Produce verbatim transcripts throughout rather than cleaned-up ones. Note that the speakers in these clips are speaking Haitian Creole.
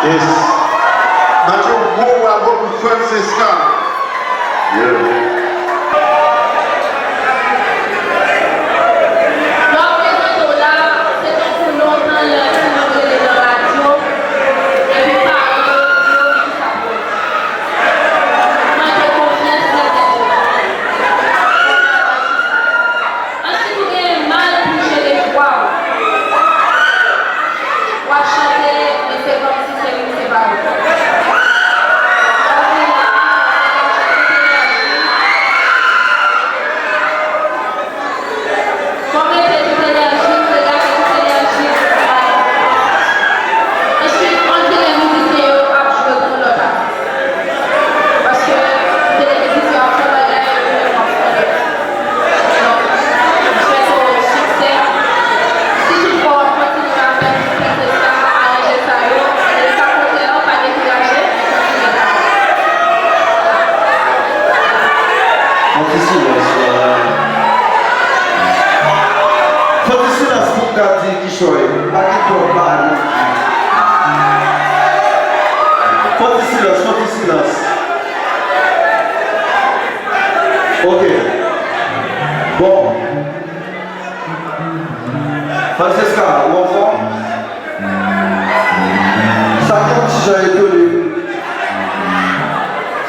Bat yon gwo bravo pou Francesca. Yeah. Lè w prezante w la, se tankou lontan lè timoun rele nan radyo, epi paran yo di sa pou yo. Mwen gen konfyans nan tèt yo. Ansi tou genyen mal pou jere vwa w. W ap chante, men se kòmsi se li, se pa ou. Lè w vini la, w ap mete tout enèji. Fò w mete tout enèji, w degage tout enèji. Ansuit, on dirait mizisyen yo ap jwe pou lòt atis. Paske m te gen vizyon ap fè bagay, ou menm w ap fè lòt. Donk, m swete w siksè. Si toutfwa w ap kontinye avèk Francesca, aranje sa yo, e sa kontè w, pa dekouraje, men kontinye travay. Yon ti silans la. Fò ti silans pou m ka di kichòy. Pa gen twòp bagay. Fò ti silans, fò ti silans. Ok. Bon. Francesca, ou anfòm? Sa k yon ti jan etone m.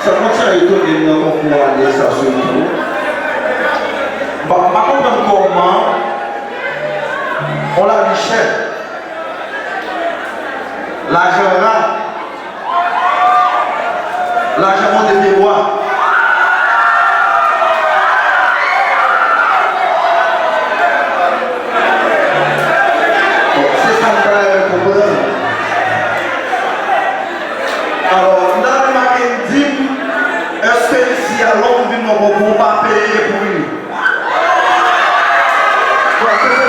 Sa k yon ti jan etone m nan konkou a yè sa sitou. M pa, m pa konprann kòman on lavi chè. Lajan ra. Lajan monte pye bwa. Bon, se sa m ta renmen konprann. Alò, m ta renmen ke n di m, èske isi a, lè w vin nan konkou, ou pa peye pou vini? Bon, se sa.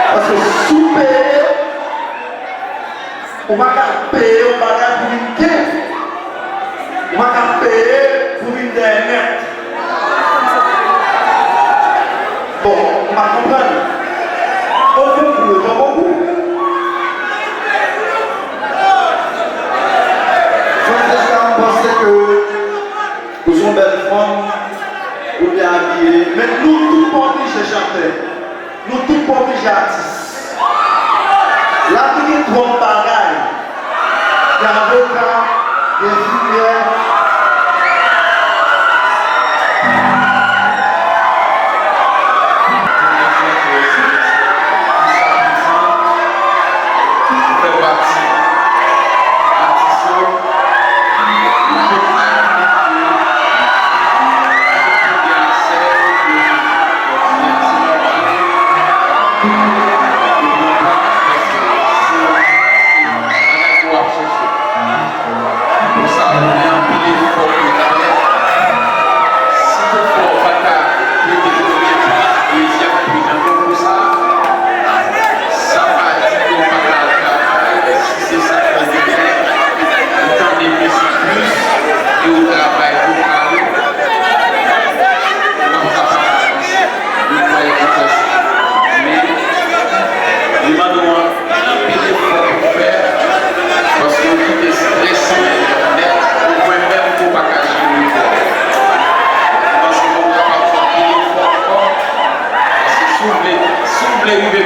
Paske si w peye, ou pa ka peye yon bagay pou vin kenbe. Ou pa ka peye pou vin dèyè nèt. Bon, m pa konprann. On konkou, on konkou. Francesca, m panse ke ou se yon bèl fanm, ou byen abiye, men nou tout pa oblije chantè. Nou tout pa oblije atis. Lavi gen twòp bagay. Gen avoka, gen enfimyè. Fè pati atis yo. Sa pa di ke w pa ka al travay, si se sa k fè w bezwen, ou tande mizik plis, e w travay pou kare, w ap kapab avanse. Mwen kwè ou fè sa. Men, li mande w anpil efò pou w fè, paske w kite strès nèt, ou kwè menm ke w pa ka jere kò w. Mwen panse ke w kapab fè anpil efò ankò, paske si w vle, si w vle rive